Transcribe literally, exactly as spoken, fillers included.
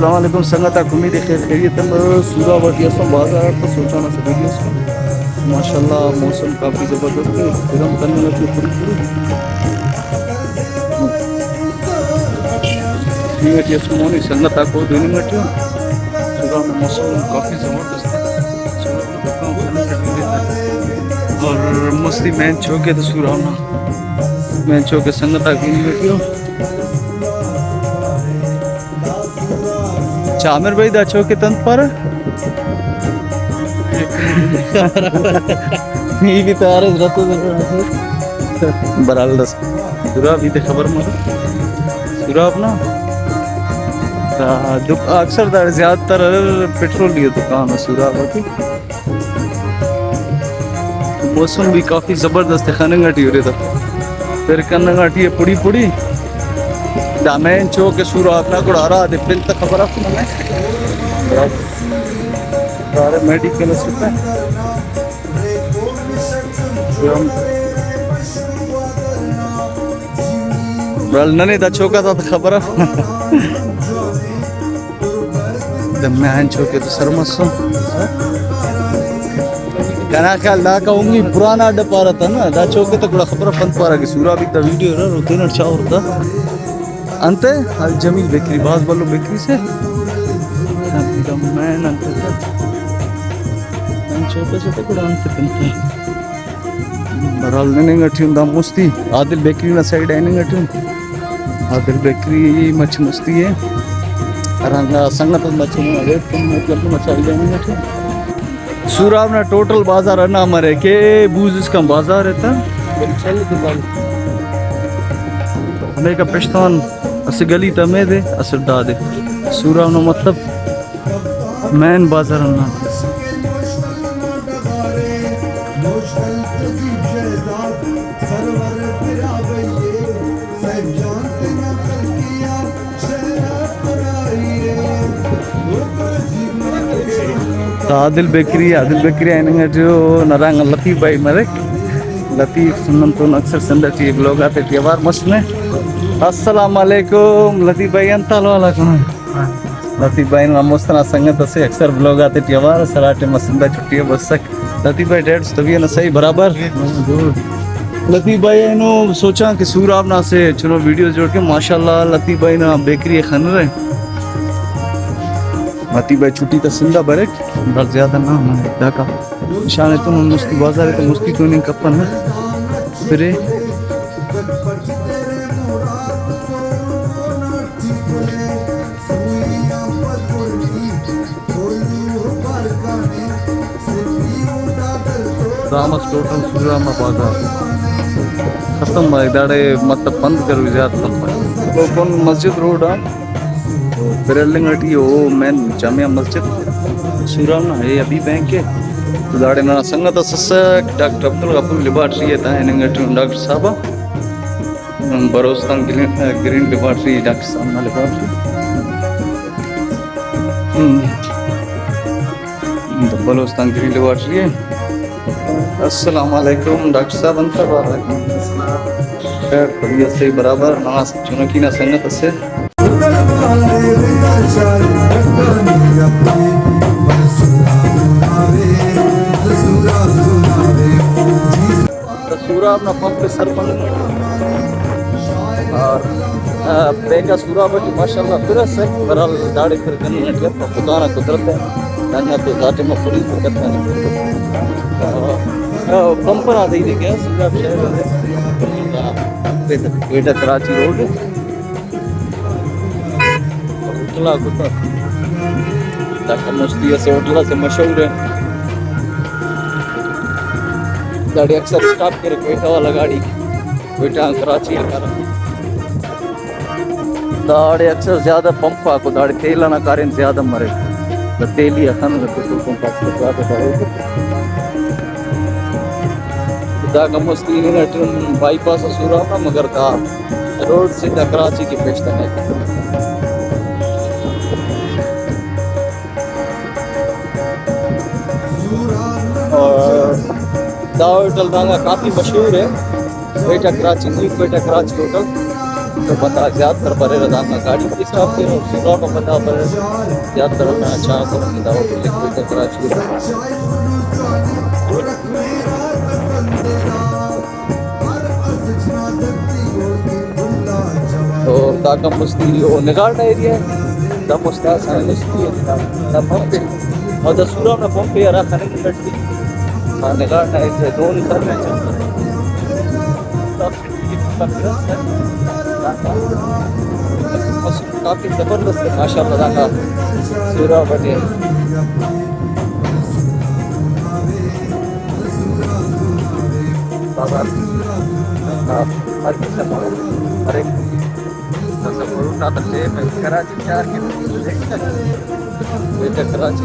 السلام علیکم سنگت آک، امید ہے خیر خیریت اٹ مروئے۔ سوراب ٹی اسوں بازار آ، تو سوچانا اسہ ویڈیو اس۔ ماشاءاللہ موسم کافی زبردست ہے، گرم کننگ ٹی پوری پوری۔ دننگ ٹی اسوں مونی سنگت آکو، دننگ ٹی سوراب نا موسم کافی زبردست ہے۔ اور مستی مین چوک ہے تو سوراب نا مین چوک ہے سنگت آک، دننگ ٹی اچھا، عامر بھائی، دا چوک ءِ تہ انت پارہ؟ ای بھی تیار اس، رتو۔ برحال دس۔ سوراب ای تے خبر مر۔ سوراب نا۔ دا دک-، اکثر داڑے زیادہ تر پٹرول ئی دکان اس سوراب ٹی۔ موسم بھی کافی زبردست ہے، خننگ ٹی ارے تا پھر کننگ ٹی ہے پڑی پڑی۔ دا مین چوک ہے سوراب نا، گڑا ہرا دے پن تا خبر اف ننے۔ سارے میڈیکل اس پہ۔ بل ننے دا چوک آتا خبر اف۔ دا مین چوک ءِ تو سر مسن۔ کنا خیال داکا اومی پرانا اڈ پارہ تا نا، دا چوک ءِ تو گڑا خبر اف انت پارہ کہ سوراب ای تا ویڈیو ارا، رو تینٹ چاور تا۔ انت الجمیل بیکری، بھاز بھلو بیکری سے۔ دا مین انت تا۔ مین چوک سے تو گڑا انت کنتا۔ بہرحال نننگ ٹی ہن دا مستی عادل بیکری نا سائیڈ آ ہننگ ٹی ہن۔ عادل بیکری مچ مستی ءِ۔ ہرانگا سنگت اس مچ ہن ویٹ کن مچ ہن مچ آ ہننگ ٹی ہن۔ سوراب نا ٹوٹل بازار ہندا مریک کہ بوز اسکان بازار ءِ تا۔ ہمیکا پشتان اسہ گلی تا میدے اسہ دادے۔ سوراب نا مطلب مین بازار ہندا۔ تا عادل بیکری، عادل بیکری آ ہننگ ٹی او نرانگ لطیف بھائی مریک۔ لطیف نن تون اکثر سندھ ٹی بلاگ آتے ٹی اوار مسنے۔ السلام علیکم لطیف بھائی، انت حال والاک؟ لطیف بھائی نا مست ئنا سنگت اسے، اکثر بلاگ آتے ٹی اوار ئس، ہرا ٹائم آ سندھ آ چھٹی آ بسک۔ لطیف بھائی ڈیڈ اس طبیعت نا صحیح برابر؟ لطیف بھائی اینو سوچاں کہ سوراب نا اسہ چنو ویڈیوز جوڑ کے، ماشاءاللہ لطیف بھائی نا بیکری ئے خنرہ۔ لطیف بھائی چھٹی تا سندھ آ بریک، بس زیادہ نہ، داکا شان ایتون مستی بازار ایتون مستی توننگ کپنہ۔ پرے۔ دا مس ٹوٹل سوراب نا بازار ختم مریک۔ داڑے مطلب بند کروئی زیات کم مریک۔ او کن مسجد روڈ آ پرلنگ ٹی او مین جامع مسجد سوراب نا، اے ابھی بینک ءِ۔ تو داڑے ننا سنگت اس اسک ڈاکٹر عبدالغفور لیبارٹری ءِ تا ہننگ ٹی ڈاکٹر صاحب آ۔ Balochistan green, green laboratory, doctor صاحب نا لیبارٹری۔ ہم۔ دا بلوچستان گرین لیبارٹری ءِ۔ السلام علیکم ڈاکٹر صاحب، انت حال؟ خیر، طبیعت صحیح برابر؟ ننا چنکی نا سنگت اسے۔ سوراب نا پمپ سر مننگ اور، آ، بیگا سوراب ٹی ماشاءاللہ پھر اسک، بہرحال داڑے پھر کننگ ٹی افک، خدا نا قدرت ءِ۔ دنیا تو دا ٹائم پوری دقت نا۔ آ، آ، پمپ نا دے دے کیا سوراب شہر ءِ۔ بیٹا کراچی روڈ۔ ہوٹل آک اتہ۔ داکا مستی اسہ ہوٹل اسے مشہور ءِ۔ داڑے اکثر اسٹاپ کرے کوئٹہ والا گاڑی۔ کوئٹہ آن کراچی آ کارہ۔ داڑے اکثر زیادہ پمپ آکو، داڑے تیل ئنا کاریم زیادہ مریک۔ دا تیلی آ خن پٹرول پمپ آک زیادہ بریک۔ داکا مستی ہننگ اٹی بائی پاس آ سوراب نا، مگر دا روڈ سیدھا کراچی کہ پیش تمک۔ اور دا ہوٹل دانگا کافی مشہور ءِ، کوئٹہ کراچی، نیو کوئٹہ کراچی ہوٹل۔ تو بندغ آک زیات تر بریرہ، دانگ آ گاڑی اسٹاپ کیرہ، سورا نا بندغ بریرہ، زیات تر ہندا چاہ کروکا دا ہوٹل ءِ، گریٹر کراچی۔ اور دا کم مستی او نگار نا ایریا ءِ۔ دا مستا سائیں مستی ءِ۔ دا پمپ ءِ۔ اور دا سورا نا پمپ ءِ ہرا خننگ لٹی۔ ہاں، نگار نا ایریا دون کر رہے ہیں۔ کافی زبردست ءِ، ماشاءاللہ، داکا سورا بٹے۔ بابا، ہاں، ہر قسم، ہر ایک قسم، کراچی شہر کے، کراچی۔